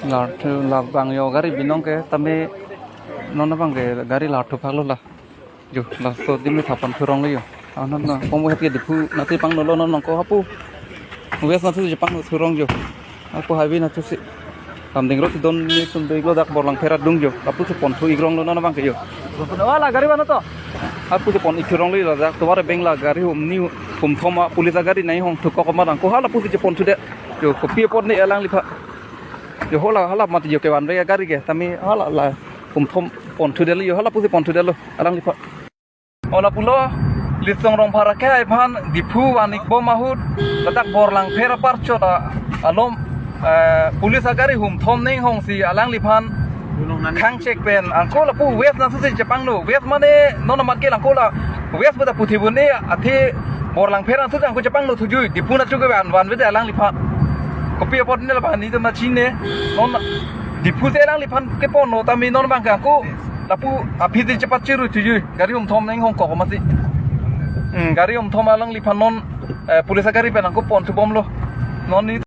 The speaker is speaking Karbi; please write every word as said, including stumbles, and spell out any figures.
Larthu labang yo gari binong ke tame non abang ke gari larthu phaklo la. Jo, laso dimi thapan thurong lo jo. Anon na komo het ke Diphu nati pangno lo non nangko hapu. West natu je pangno thurong jo. Hapu highway natu si. Kamding road don ni tum dei lo dak Borlangpher adung jo. Lapu si pon thu igrong lo non abang ke jo. Wala gari mana to? Hapu si pon ik thurong lo jo dak tuwar beng la gari hum ni hum thoma police gari nai hong thukok ma nangko hala pu si pon thu de. Jo, kopi apot ni alangliphan. Jo, hala hala mat jo ke van ve gari ke tame hala la hum thom pon thu de lo jo hala pu si pon thu de lo alangliphan. Ola pulo, Litsong Rongphar akhei aphan Diphu van ik bom ahut, ladak Borlangpher apar chot alom, eh, police agari hum thom ning hong si alangliphan khang chek pen, angko lapu west natu si chepangno, west mane non amat ke angko la, west bada puthi bune, athe Borlangpher natu si angko chepangno thujui, Diphu natu ke van, van vede alangliphan. Kopi apot ne la bani to na chine, non Diphu si alangliphan ke ponno tame non abang ke angko, lapu aphi di chepat chiru thujui. Gari hum thom ning hong kok masi. Hmm, gari hum thom alangliphan non, eh, police agari pen angko pon thu bom lo. Non ni